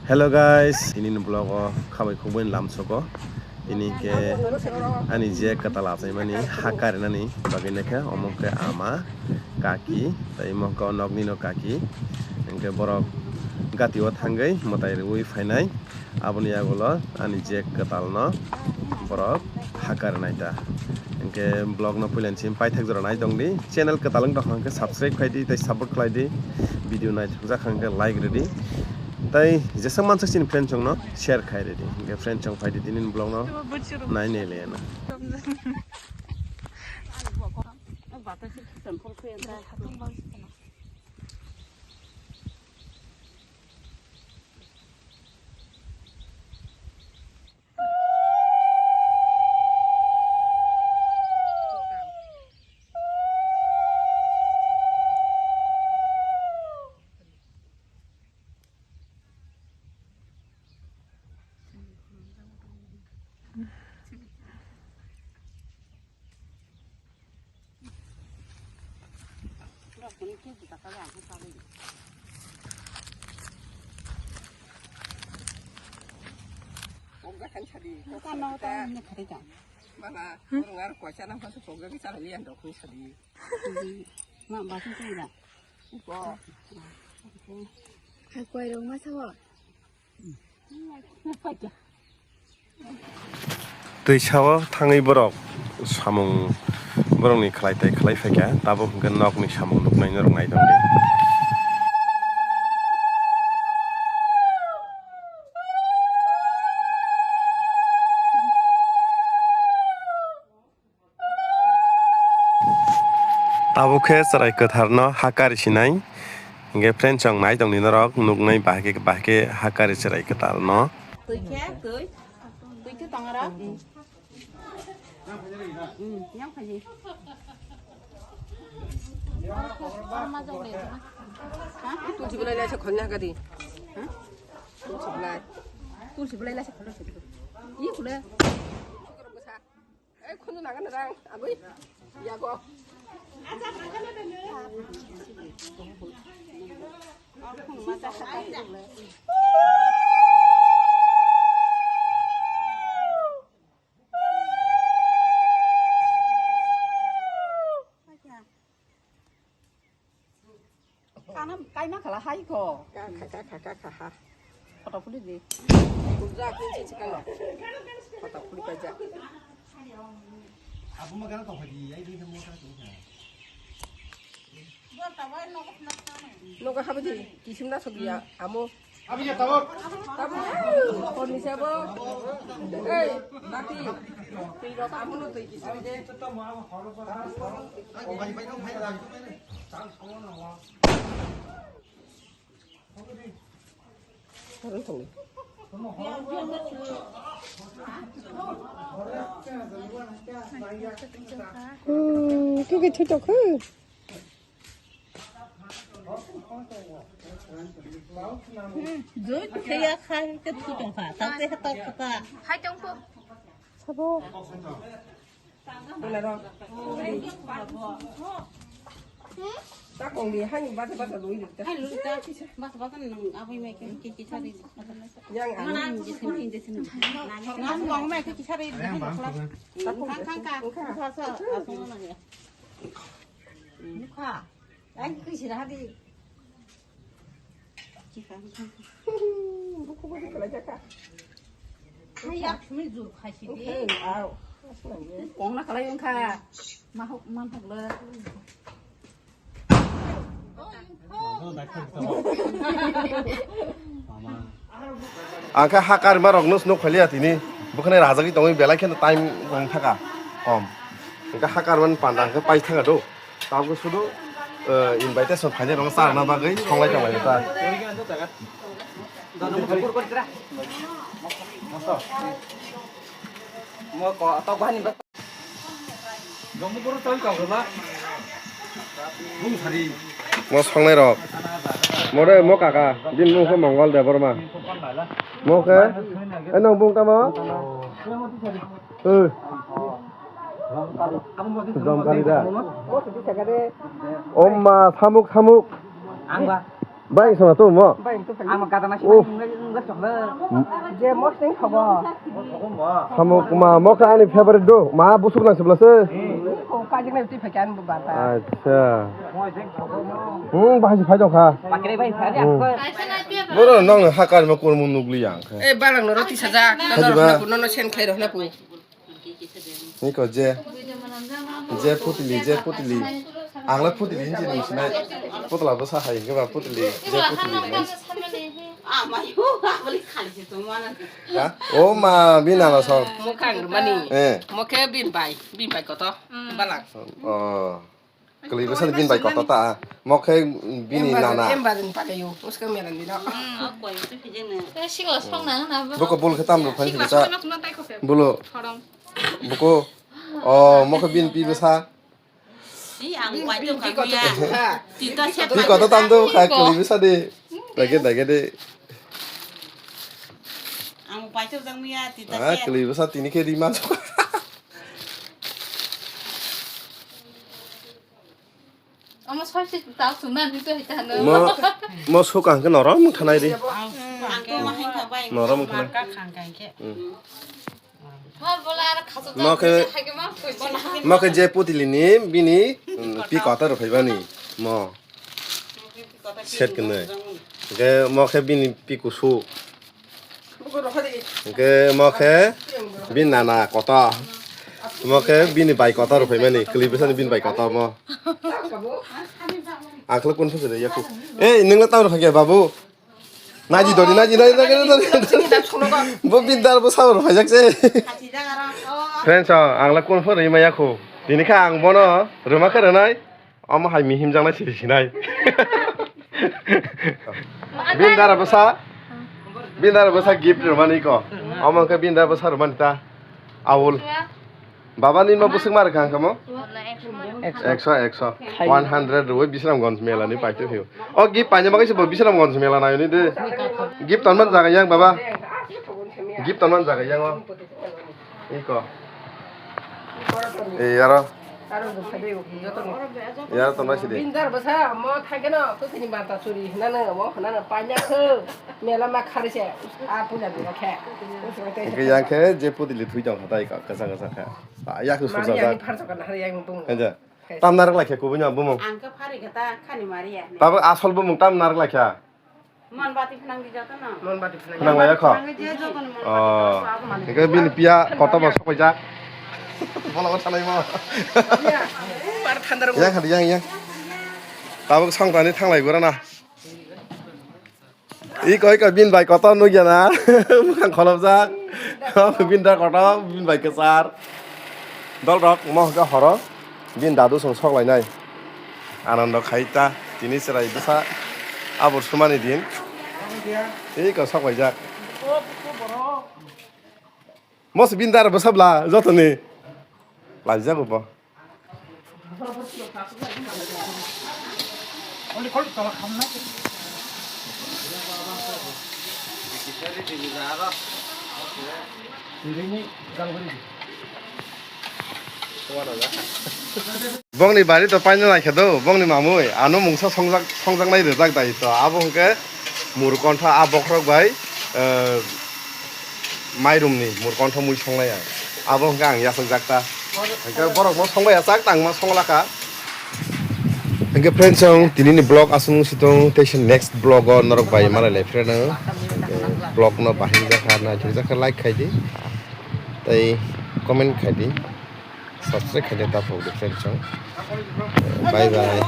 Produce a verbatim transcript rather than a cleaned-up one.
Hello guys, tini ni vlog o khabai khubui lamsoko. Tini ke ani je kwtal achaimani ha karinani bagwi nakhe omo khe ama, kaki, tei omo khe o nokni no kaki. Hinkhe borok gati o thangwi mwtai rwui phainai. Aboni yagulo ani je kwtal no borok ha karinai ta. Hinkhe vlog no puila ni simi paithak jora nai tongdi. Channel kwtal wng tongkha hinkhe subscribe khaidi tei support khlaidi. Video naithok jak hinkhe like rwdi. Tei jesa mansak chini friend chong no share khai rwdi. Hinkhe friend chong phaidi tini ni vlog no nai nai le na. Pokda khan sadi. Bana, hmm? Orang ar koisa nang pasu pokda ki sala lian dok ni sadi. Ma, basu tu ila. Ko. Hai koi rong ma sawa. Twi sao thangwi borok samung, borokni khlai tai khlai phaikha, tabuk hwnkhe nokni samung nuknai norok nai tongdi. Tabuk khe chwrai kwtharno ha kari sinai. Hinkhe friend chong nai tongdi norok nuknai bahai khe, bahai khe ha kari chwrai kwtalno. Twi khe, twi. Twi khe tong aro. Hmm, yang phaji. Ha? Tulsi belai lai se khonna kadi. Ha? Tulsi belai. Tulsi belai lai se khonna. Iya khule. Eh, khunu naga narang, agui. Yago. Kana kaima khala hai ko. Ka kha, ka kha, ka kha ha. Photo phuli di. Kurja kin si chikalo. Photo phuli ka ja. Abu ma kana to phadi, ai di mo ka to ka. Nogo habidi kisim na sodia amo. Abo ya tabok. Tabok. Korni sabo. Ei, mati. Twi rok amo no twi kisim de. Hmm, tu ke tu tu ke. Hmm, jui khe ya khai ke tu tong kha, ta te ha ta kha ta. Hai tong po. Sabo. Ta kong di hai bata bata lui di ta. Hai lui ta. Bata bata nang abui mai ke ki ki sari. Yang mana ang je sini je sini. Nang kong mai ke ki sari. Hai lo kla. Ta kong. Kang kang ka. Sa sa. Asung na ya. Nukha. Ai, kwi sira hadi. Buku buku kala jaka. Hai, yak sumi jur khai sidi. Au. Kong na kala yong kha. Mahok man thak le. Ang khe ha karima rok nus nuk phailiya tini. Bukhani rajagwi tongwi belai kheno time wng thaka kom. Ang khe ha karmani panda ang khe pai thaka do. Tabuk sudu, eh, invitation phainai rok charwna bagwi songlai tonglai ta. Mo songnai rok. Mo re mo kaka. Bini mung khe Mongol Debbarma. Mo khe, eh, nong bung tamo? Eh. Jomkari da. Omma, samuk, samuk. Bai, sama tu mo. Bai, tu phai. Ang gada na Oh. sini nungga nungga chokle. Je mosting khobo. Samo kuma mo ka ani favorite do. Ma busuk nang sebelah se. Ko kajik na tu phai kan bu bata. Acha. Hmm, bahai phai dong kha. Pakre bai phai Hmm. aku. Boro nang hakar ma kurmu nugli yang. Eh, balang no roti saja. Haji ba. No no sen khai roh na pu. Niko je, je putili, je putili. Ang le putili hinsi nung sinai. Putla bwsa hai hingke ba putili, je putili hinai. Ha? O ma, bini nana sok. Mukhang mani. Eh. Mokhe bin bai, bin bai koto. Balang. Oh. Kwlwi bwsani bini bai kotor ta. Mo khe bini nana. Em bazin pagayo, uska melan dino. Tei sikla song nang na bo. Boko bul khe tam rw phai sini ta. Bulo. Buko. O, mo khe bini pi bwsa. Pi kotor ta. Pi kotor tam do kha kwlwi bwsa de. Dage dage de. Ang paito jang miya tita. Ah, kwlwi bwsa tini khe rima. Omo sob se ta sung na ni to hita no. Mo, mo sukang ke norom thanai di. Ang, ang to ma hang ka bai. Norom thanai. Ka khang kai ke. Hmm. Ha bola ar khasu Mo ta ke, hai ke ma pui. Mo ke je putili ni bini, hmm, pi kotor phai bani. Mo. Set kene. Ke mo ke bini pi kusu. Hwnkhe mo khe bini nana kotor. Mo khe bini bai kotor rw phaimani, kwlwi bwsani bini bai kotor mo. Ang khe kun phai yaku. Ei, nwng le tamo phai khe babu? Naidi dori, naidi, naidi, naidi, naidi, naidi. Bo bini dar bo sabo rw phaijak se. Friends, ang le kun phai rw ma yaku. Tini khe ang bono rwma khe rwnai. Omo hai mihim jaknai siri sinai. Bini dara bwsa, bini dara bwsa gift rwmani ko. Omo hwnkhe bini dara bwsa rwmani ta. Awul. Baba ni ma bwswk ma rwkha hwnkhe mo? Ekso, ekso. One hundred rwui Bisramganj mela ni paitwi phio. O gift paina bagwi se bo Bisramganj mela nai ni de. Gift tonman jaga yang baba. Gift tonman jaga yang o. Iko. Ei, aro. Aro do phai de, joto no. Yar to nasi de. Bini dar bwsa mo thai khe no, kwthwini banta churi hinano, mo hinano, paina khe, mela ma khari se, a puja dura khe. Hwnkhe yang khe je putili thui tong kha tai ka, kwchang kwchang kha. Ba, yak su Mari sujak ani jak. Phar jok na hari yang bung. Hanja. Tam narak lai khe kubui no bumung. Ang khe phari khe ta khani mari ya. Tabuk asol bumung tam narak lai kha. Manbati phnang di joto no. Manbati phnang. Phnang lai kha. Phnang je joto no. Oh. Manbati. Hwnkhe bini piya kotor bo sokoi jak. Bola bo thanai mo. Iya. Mar thandar bo. Yang khadi yang yang. Tabuk songkrani thanglai gura na. Iko, iko, bini bai kotor nukya na. Bukhang kholopjak. Bini da kotor, bini bai kwchar. Dol rok mo hwnkhe horo. Bini dadu song sok lainai. Anando khai ta. Tini chwrai bwsa abor sumani din. Iko sok laijak. Mo se bini dara bwsa bla jotoni. Laijak bo. Bongni bari to paina naikhe do, bongni mamui, ano mungsa songjak, songjaknai rijak dai to, abo hwnkhe Murkontho a bokhorok bai, eh, Mairum ni Murkontho mui songlai ang. Abo hwnkhe ang yachakjak ta. Hwnkhe borok no songlai ya chak tang ma songlaka. Hwnkhe friends, chwng tini ni vlog aswk nung si tong, tei se next vlog o norok bai malai lai phre no. Hwnkhe vlog no bahai jak kha, naithok jak kha, like khai di. Tei comment khai di. Subscribe khai di ta phok di friends, chwng. Bye bye.